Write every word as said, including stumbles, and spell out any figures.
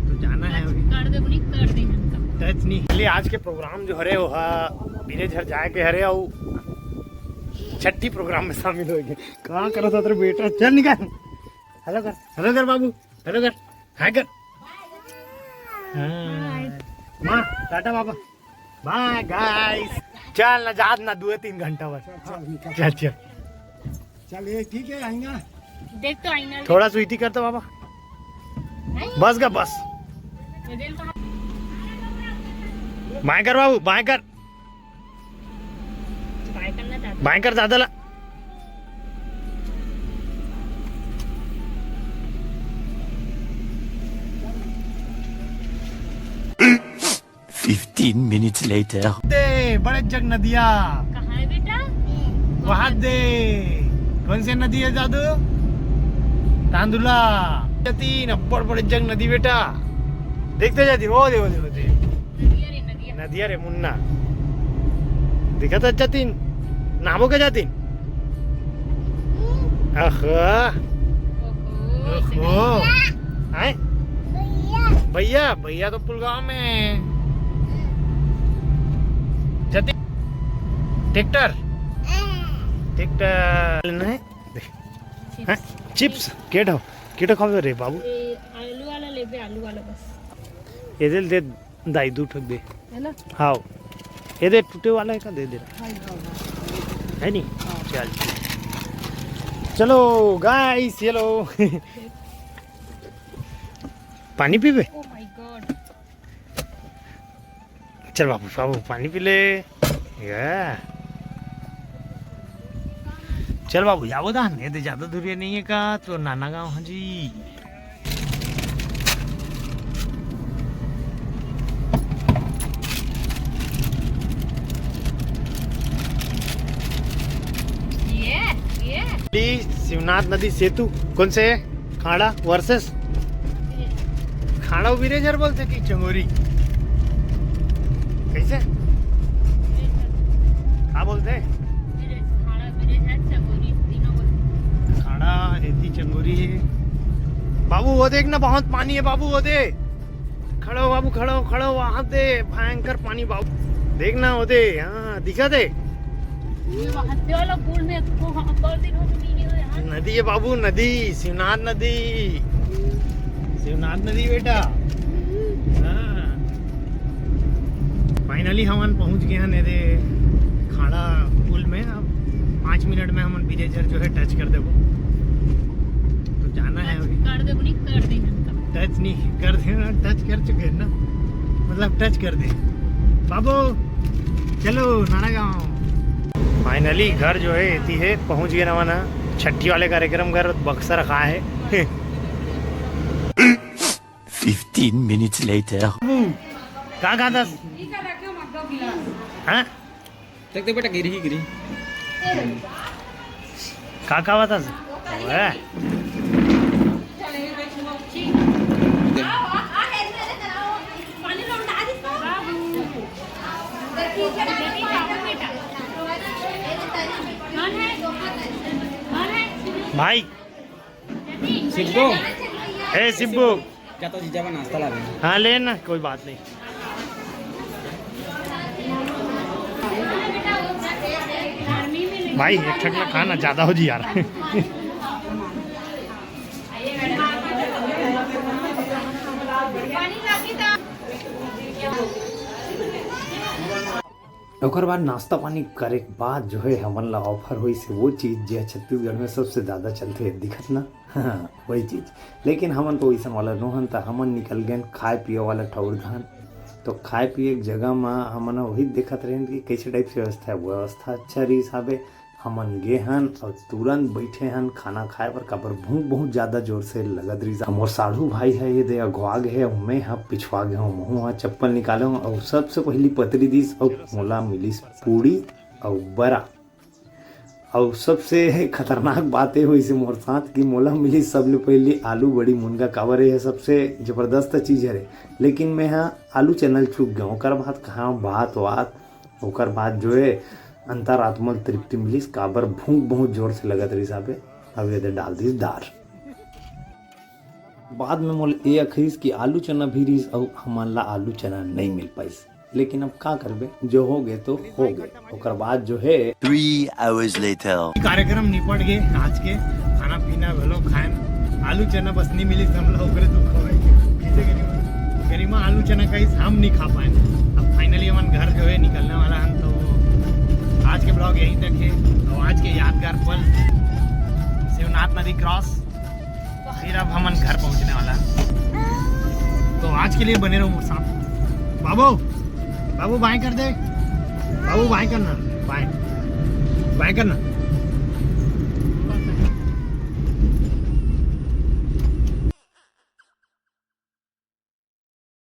तो जाना है अभी। कर दे, बोली, कर दे इनका। टच नहीं। चलिए, आज के प्रोग्राम जो हरे, वो हा बिरेझर जाए के हरे, अउ छट्ठी प्रोग्राम में शामिल होएंगे। कहाँ करो तो तेरे बेटा, चल निकल। हेलो कर, हेलो कर बाबू, हेलो कर, हाय कर। हाँ। माँ, टाटा बाबा। बाय गाइस। चल ना, जात ना, दो तीन घंटा बस। चल, चल, निकल। चल, चल। चल, ये ठीक है, आईना। देख तो आईना। थोड़ा स्वीटी कर तो बाबा। नहीं। बस का बस। ये दिल का। बाएं कर बाबू, बाएं कर। बाएं करना चाहता। बाएं कर, ज्यादा ला। Fifteen minutes later. दे, बड़े जग नदिया। कहाँ है बेटा? वहाँ दे। कौन सी नदी है जादू? तांदुला। जतीन, अब्बड़ बड़े जग नदी बेटा। देखते जाती, वो दे, वो दे, वो दे। नदिया रे, नदिया। नदिया रे मुन्ना। दिखा था जतीन। नामो का जतीन? अह। ओहो, ओहो। हैं? भैया। भैया, भैया तो पुलगांव में है। जतीन। ट्रैक्टर। ट्रैक्टर। नहीं। हैं? चिप्स। चिप्स। केटो, केटो खाओ रे बाबू। ये आलू वाला लेबे, आलू वाला बस। ये दे, दे, दाई, दू ठक दे। है ना? हाँ। ये दे, टूटे वाला है का, दे दे। हाँ, हाँ, हाँ। है नी? हाँ। चल। चलो गाइस, ये लो। पानी पीबे? Oh my God। चल बाबू, बाबू, पानी पी ले। या। चल बाबू, जाबो दान, ये तो ज्यादा दूरिया नहीं है का, तो नाना गांव है जी। ये, ये। शिवनाथ नदी सेतु, कौन से है? खाड़ा वर्सेस खाड़ा बिरेझर बोलते कि चंगोरी? कैसे? का बोलते हैं? खाड़ा, एती चंगोरी है। बाबू, वो देख ना, बहुत पानी है बाबू, वो दे। खड़ो बाबू, खड़ो, खड़ो, वहां दे, भयंकर पानी बाबू। देख ना, वो दे, हाँ, दिखा दे। ये वहाँ से वाला पुल में तो हम बहुत दिन हो चुकी है यहाँ। नदी है बाबू, नदी, शिवनाथ नदी, शिवनाथ नदी बेटा। हाँ। Finally हमन पहुंच गए हैं एदे खाड़ा पुल में। अब पाँच मिनट में हमन बिरेझर जो है टच कर देबो। तो जाना है अभी। कर दे, नहीं कर दे इनका। टच नहीं कर दे ना, टच कर चुके हैं ना, मतलब टच कर दे। बाबू, चलो नाना गांव। Finally घर जो है एती है, पहुंच गए ना, ना छट्ठी वाले कार्यक्रम घर बक्सा रखा है। Fifteen minutes later. बाबू, का खाथस? हाँ? देख, देख बेटा, गिरी, गिरी। का, का बात है? ओए। भाई। सिब्बू। ए, सिब्बू। क्या तो जीजा बा नाश्ता ला रहे हैं। हाँ, ले ना, कोई बात नहीं। भाई, एक ठक ला खा ना, ज्यादा हो जी यार। ओकर बाद नाश्ता पानी करे के बाद जो है, हमन ला offer होइस हे वो चीज, जे छत्तीसगढ़ में सबसे ज्यादा चलथे, दिखत ना? हाँ, वही चीज। लेकिन हमन तो वइसन वाला नोहन, त हमन निकल गेन खाए पिए वाला ठौर धान। तो खाए पिए के जगह म हमन ह वही देखत रहेन कि कैसे type से व्यवस्था है। व्यवस्था अच्छा रहिस हाबे, हमन गे हन और तुरंत बैठे हन खाना खाए बर, काबर भूख बहुत ज्यादा जोर से लगत रहिस। मोर साढ़ू भाई है ये दे अगवा गे है, मैं ह पिछवा गे हूँ, महू ह चप्पल निकाले हूँ और सबसे पहली पतरी दिस और मोला मिलिस पूड़ी और बरा। अउ सबसे खतरनाक बात ये होइस हे मोर साथ कि मोला मिली सबले पहिली आलू बड़ी मुनगा, काबर ये सबसे जबरदस्त चीज हरे। लेकिन मैं हा आलू चैनल चूक गया, ओकर बाद कहाँ बात वात, ओकर बाद जो है अंतरात्मा ल तृप्ति मिलिस, काबर भूख बहुत जोर से लगत रहिस हाबे। अब ये दे डाल दिस दार। बाद में मोला ये अखरिस कि आलू चना भी रिहिस अउ हमन ला आलू चना नहीं मिल पाइस। लेकिन अब का करबे, जो हो गए तो हो गए। ओकर बाद जो है Three hours later. कार्यक्रम निपट गए आज के। खाना पीना घलो खाएन, आलू चना बस नहीं मिली, हम लोग ओकरे दुख होवे। कैसे करी? गरिमा आलू चना का ही हम नहीं खा पाए। अब फाइनली हमन घर जो है निकलने वाला है, तो आज के ब्लॉग यहीं तक है। और आज के यादगार पल शिवनाथ नदी क्रॉस, फिर अब हमन घर पहुंचने वाला है। तो आज के लिए बने रहो मोर साथ। बाबू, बाबू बाय कर दे, बाबू बाय करना, बाय, बाय करना।